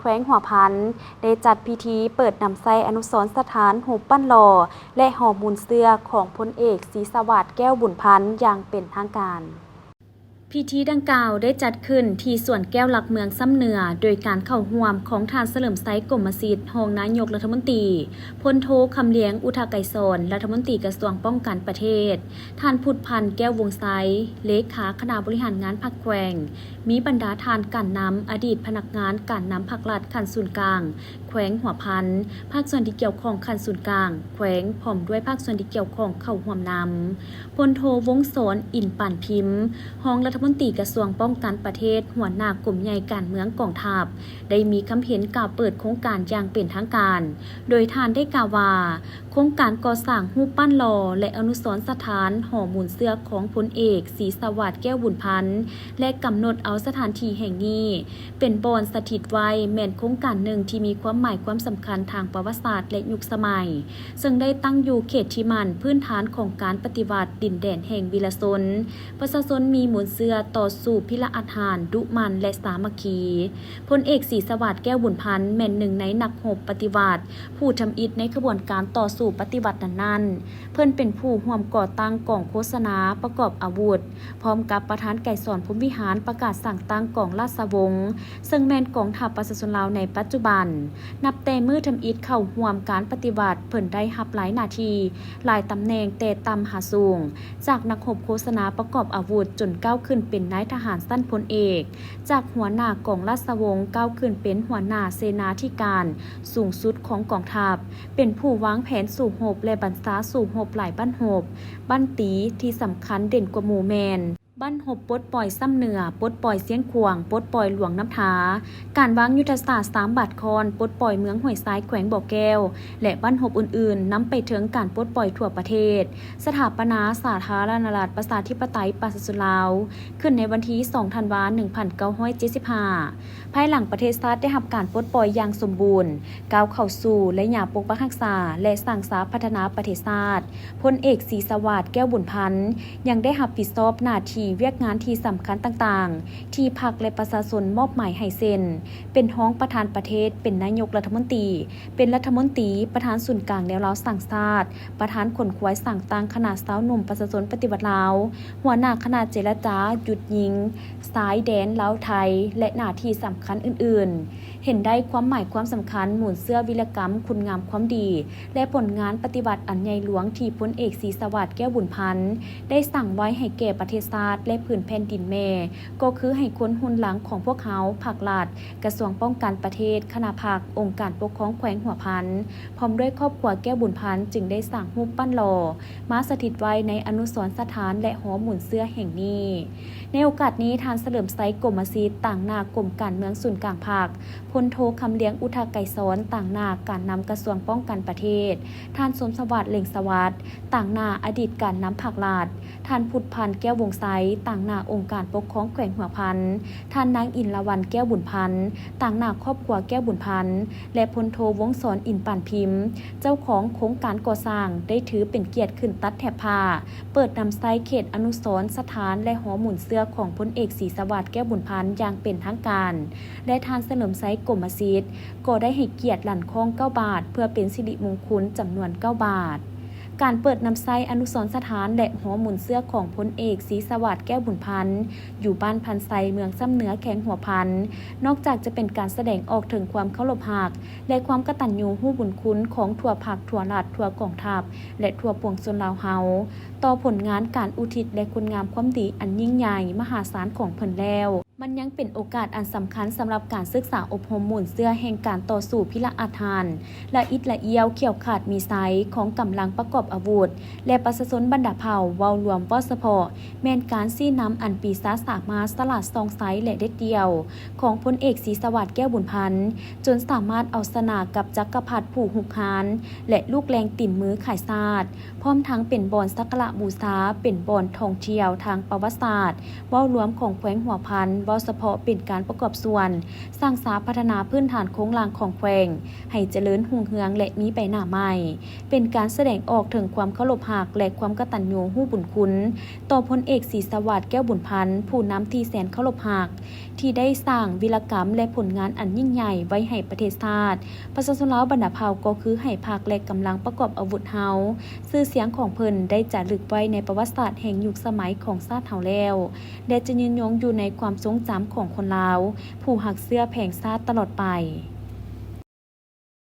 ແຂວງຫົວພັນ ໄດ້ຈັດພິທີເປີດນຳໃຊ້ອະນຸສອນສະຖານຮູບປັ້ນຫຼໍ່ ແລະ ຫໍໝູນເຊື້ອຂອງພົນເອກ ສີສະຫວາດ ແກ້ວບຸນພັນ ຢ່າງເປັນທາງການ. ພິທີດັ່ງກ່າວໄດ້ຈັດຂຶ້ນທີ່ສວນແກ້ວຫຼັກເມືອງຊຳເໜືອ ໂດຍການເຂົ້າຮ່ວມຂອງທ່ານ ສະເຫຼີມໄຊ ກົມມະສິດ ຮອງນາຍົກລັດຖະມົນຕີ, ພົນໂທ ຄຳລຽງ ອຸທະໄກສອນ ລັດຖະມົນຕີກະຊວງປ້ອງກັນປະເທດ, ທ່ານ ພຸດພັນ ແກ້ວວົງໄຊ ເລຂາຄະນະບໍລິຫານງານພັກແຂວງ, ມີບັນດາທ່ານການນຳ, ອະດີດພະນັກງານການນຳພັກລັດຂັ້ນສູນກາງ ແຂວງຫົວພັນ, ພາກສ່ວນທີ່ກ່ຽວຂ້ອງຂັ້ນສູນກາງແຂວງ ພ້ອມດ້ວຍພາກສ່ວນທີ່ກ່ຽວຂ້ອງເຂົ້າຮ່ວມນຳ. ພົນໂທ ວົງສອນ ອິນປານພິມ ຮອງລັດຖະມົນຕີກະຊວງປ້ອງກັນປະເທດ, ຫົວໜ້າກົມໃຫຍ່ການເມືອງກອງທັບ ໄດ້ມີຄຳເຫັນກ່າວເປີດໂຄງການຢ່າງເປັນທາງການ, ໂດຍທ່ານໄດ້ກ່າວວ່າ ໂຄງການກໍ່ສ້າງຮູບປັ້ນຫຼໍ່ ແລະ ອະນຸສອນສະຖານຫໍໝູນເຊື້ອຂອງພົນເອກ ສີສະຫວາດ ແກ້ວບຸນພັນ ແລະ ກຳນົດເອົາສະຖານທີ່ແຫ່ງນີ້ ເປັນບ່ອນສະຖິດໄວ້ ແມ່ນໂຄງການໜຶ່ງທີ່ມີຄວາມໝາຍຄວາມສຳຄັນທາງປະຫວັດສາດ ແລະ ຍຸກສະໄໝ, ເຊິ່ງໄດ້ຕັ້ງຢູ່ເຂດທີ່ໝັ້ນພື້ນຖານຂອງການປະຕິວັດດິນແດນແຫ່ງວີລະຊົນ. ປະຊາຊົນມີມູນເຊື້ອຕໍ່ສູ້ພິລະອາດຫານ, ດຸໝັ່ນ ແລະ ສາມັກຄີ. ພົນເອກ ສີສະຫວາດ ແກ້ວບຸນພັນ ແມ່ນໜຶ່ງໃນນັກຮົບປະຕິວັດ ຜູ້ທຳອິດໃນຂະບວນການຕໍ່ສູ້ປະຕິວັດນັ້ນໆ. ເພິ່ນເປັນຜູ້ຮ່ວມກໍ່ຕັ້ງກອງໂຄສະນາປະກອບອາວຸດ ພ້ອມກັບປະທານໄກສອນ ພົມວິຫານ ປະກາດສ້າງຕັ້ງກອງລາຊະວົງ ເຊິ່ງແມ່ນກອງທັບປະຊາຊົນລາວໃນປັດຈຸບັນ. ນັບແຕ່ມື້ທຳອິດເຂົ້າຮ່ວມການປະຕິວັດ, ເພິ່ນໄດ້ຮັບຫຼາຍໜ້າທີ່, ຫຼາຍຕຳແໜ່ງແຕ່ຕ່ຳຫາສູງ, ຈາກນັກຮົບໂຄສະນາປະກອບອາວຸດ ຈົນກ້າວຂຶ້ນເປັນນາຍທະຫານຊັ້ນພົນເອກ, ຈາກຫົວໜ້າກອງລາຊະວົງ ກ້າວຂຶ້ນເປັນຫົວໜ້າເສນາທິການສູງສຸດຂອງກອງທັບ, ເປັນຜູ້ວາງແຜນສູ້ຮົບ ແລະ ບັນຊາສູ້ຮົບຫຼາຍບ້ານຮົບ, ບ້ານຕີທີ່ສຳຄັນເດັ່ນກວ່າໝູ່ແມ່ນ ບ້ານຮົບປົດປ່ອຍຊຳເໜືອ, ປົດປ່ອຍຊຽງຂວາງ, ປົດປ່ອຍຫຼວງນ້ຳທາ, ການວາງຍຸດທະສາດສາມບາດຄ້ອນ, ປົດປ່ອຍເມືອງຫ້ວຍຊາຍ ແຂວງບໍ່ແກ້ວ ແລະ ບ້ານຮົບອື່ນໆ, ນຳໄປເຖິງການປົດປ່ອຍທົ່ວປະເທດ, ສະຖາປະນາສາທາລະນະລັດ ປະຊາທິປະໄຕ ປະຊາຊົນລາວ ຂຶ້ນໃນວັນທີສອງ ທັນວາ ໜຶ່ງພັນເກົ້າຮ້ອຍເຈັດສິບຫ້າ. ພາຍຫຼັງປະເທດຊາດໄດ້ຮັບການປົດປ່ອຍຢ່າງສົມບູນ, ກ້າວເຂົ້າສູ່ໄລຍະປົກປັກຮັກສາ ແລະ ສ້າງສາພັດທະນາປະເທດຊາດ, ພົນເອກ ສີສະຫວາດ ແກ້ວບຸນພັນ ຍັງໄດ້ຮັບຜິດຊອບໜ້າທີ່ວຽກງານທີ່ສຳຄັນຕ່າງໆ ທີ່ພັກ ແລະ ປະຊາຊົນມອບໝາຍໃຫ້ ເຊັ່ນ ເປັນຮອງປະທານປະເທດ, ເປັນນາຍົກລັດຖະມົນຕີ, ເປັນລັດຖະມົນຕີ, ປະທານສູນກາງແນວລາວສ້າງຊາດ, ປະທານຂົນຂວາຍສ້າງຕັ້ງຄະນະຊາວໜຸ່ມປະຊາຊົນປະຕິວັດລາວ, ຫົວໜ້າຄະນະເຈລະຈາຢຸດຍິງຊາຍແດນລາວ-ໄທ ແລະ ໜ້າທີ່ສຳຄັນອື່ນໆ. ເຫັນໄດ້ຄວາມໝາຍຄວາມສຳຄັນມູນເຊື້ອວິລະກຳຄຸນງາມຄວາມດີ ແລະ ຜົນງານປະຕິວັດອັນໃຫຍ່ຫຼວງທີ່ພົນເອກ ສີສະຫວາດ ແກ້ວບຸນພັນ ໄດ້ສ້າງໄວ້ໃຫ້ແກ່ປະເທດຊາດ ແລະ ພື້ນແຜ່ນດິນແມ່, ກໍຄືໃຫ້ຄົນຮຸ່ນຫຼັງຂອງພວກເຮົາ, ພັກລັດ, ກະຊວງປ້ອງກັນປະເທດ, ຄະນະພັກ, ອົງການປົກຄອງແຂວງຫົວພັນ ພ້ອມດ້ວຍຄອບຄົວແກ້ວບຸນພັນ ຈຶ່ງໄດ້ສ້າງຮູບປັ້ນຫຼໍ່ມາສະຖິດໄວ້ໃນອະນຸສອນສະຖານ ແລະ ຫໍໝູນເຊື້ອແຫ່ງນີ້. ໃນໂອກາດນີ້, ທ່ານ ສະເຫຼີມໄຊ ກົມມະສິດ ຕາງໜ້າກົມການເມືອງສູນກາງພັກ, ພົນໂທ ຄຳລຽງ ອຸທະໄກສອນ ຕາງໜ້າການນຳກະຊວງປ້ອງກັນປະເທດ, ທ່ານ ສົມສະຫວັດ ເລັ່ງສະຫວັດ ຕາງໜ້າອະດີດການນຳພັກລັດ, ທ່ານ ພຸດພັນ ແກ້ວວົງໄຊ ຕາງໜ້າອົງການປົກຄອງແຂວງຫົວພັນ, ທ່ານ ນາງ ອິນລະວັນ ແກ້ວບຸນພັນ ຕາງໜ້າຄອບຄົວແກ້ວບຸນພັນ ແລະ ພົນໂທ ວົງສອນ ອິນປານພິມ ເຈົ້າຂອງໂຄງການກໍ່ສ້າງ ໄດ້ຖືເປັນກຽດຂຶ້ນຕັດແຖບຜ້າ ເປີດນຳໃຊ້ເຂດອະນຸສອນສະຖານ ແລະ ຫໍໝູນເຊື້ອຂອງພົນເອກ ສີສະຫວາດ ແກ້ວບຸນພັນ ຢ່າງເປັນທາງການ ແລະ ທ່ານ ສະເຫຼີມໄຊ ກົມມະສິດ ກໍໄດ້ໃຫ້ກຽດຫຼັ້ນຄ້ອງເກົ້າບາດ ເພື່ອເປັນສິລິມຸງຄຸນຈຳນວນເກົ້າບາດ. ການເປີດນຳໃຊ້ອະນຸສອນສະຖານ ແລະ ຫໍໝູນເຊື້ອຂອງພົນເອກ ສີສະຫວາດ ແກ້ວບຸນພັນ ຢູ່ບ້ານພັນໄຊ ເມືອງຊຳເໜືອ ແຂວງຫົວພັນ ນອກຈາກຈະເປັນການສະແດງອອກເຖິງຄວາມເຄົາລົບຮັກ ແລະ ຄວາມກະຕັນຍູຮູ້ບຸນຄຸນຂອງທົ່ວພັກ, ທົ່ວລັດ, ທົ່ວກອງທັບ ແລະ ທົ່ວປວງຊົນລາວເຮົາ ຕໍ່ຜົນງານການອຸທິດ ແລະ ຄຸນງາມຄວາມດີອັນຍິ່ງໃຫຍ່ມະຫາສານຂອງເພິ່ນແລ້ວ, ມັນຍັງເປັນໂອກາດອັນສຳຄັນສຳລັບການສຶກສາອົບຮົມມູນເຊື້ອແຫ່ງການຕໍ່ສູ້ພິລະອາດຫານ ລະອິດລະອ້ຽວຂຽວຂາດມີໄຊຂອງກຳລັງປະກອບອາວຸດ ແລະ ປະຊາຊົນບັນດາເຜົ່າ ເວົ້າລວມເວົ້າສະເພາະ ແມ່ນການຊີ້ນຳອັນປີຊາສາມາດສະຫຼາດສ່ອງໄຊ ແລະ ເດັດດ່ຽວ ຂອງພົນເອກ ສີສະຫວາດ ແກ້ວບຸນພັນ ຈົນສາມາດເອົາຊະນະກັບຈັກກະພັດຜູ້ຮຸກຮານ ແລະ ລູກແລ່ງຕີນມືຂາຍຊາດ, ພ້ອມທັງເປັນບ່ອນສັກກາລະບູຊາ, ເປັນບ່ອນທ່ອງທ່ຽວທາງປະຫວັດສາດເວົ້າລວມຂອງແຂວງຫົວພັນ, ເວົ້າສະເພາະເປັນການປະກອບສ່ວນສ້າງສາພັດທະນາພື້ນຖານໂຄງລ່າງຂອງແຂວງໃຫ້ຈະເລີນຮຸ່ງເຮືອງ ແລະ ມີໄປໜ້າໃໝ່, ເປັນການສະແດງອອກເຖິງຄວາມເຄົາລົບຮັກ ແລະ ຄວາມກະຕັນຍູຮູ້ບຸນຄຸນຕໍ່ພົນເອກ ສີສະຫວາດ ແກ້ວບຸນພັນ ຜູ້ນຳທີ່ແສນເຄົາລົບຮັກ ທີ່ໄດ້ສ້າງວິລະກຳ ແລະ ຜົນງານອັນຍິ່ງໃຫຍ່ໄວ້ໃຫ້ປະເທດຊາດ. ປະຊາຊົນລາວບັນດາເຜົ່າກໍຄືໃຫ້ພັກ ແລະ ກຳລັງປະກອບອາວຸດເຮົາ, ຊື່ສຽງຂອງເພິ່ນໄດ້ຈາລຶກໄວ້ໃນປະຫວັດສາດແຫ່ງຍຸກສະໄໝຂອງຊາດເຮົາແລ້ວ ແລະ ຈະຍືນຍົງຢູ່ໃນຄວາມຊົງຈຳຂອງຄົນລາວຜູ້ຮັກເຊື້ອແຜງຊາດຕະຫຼອດໄປ.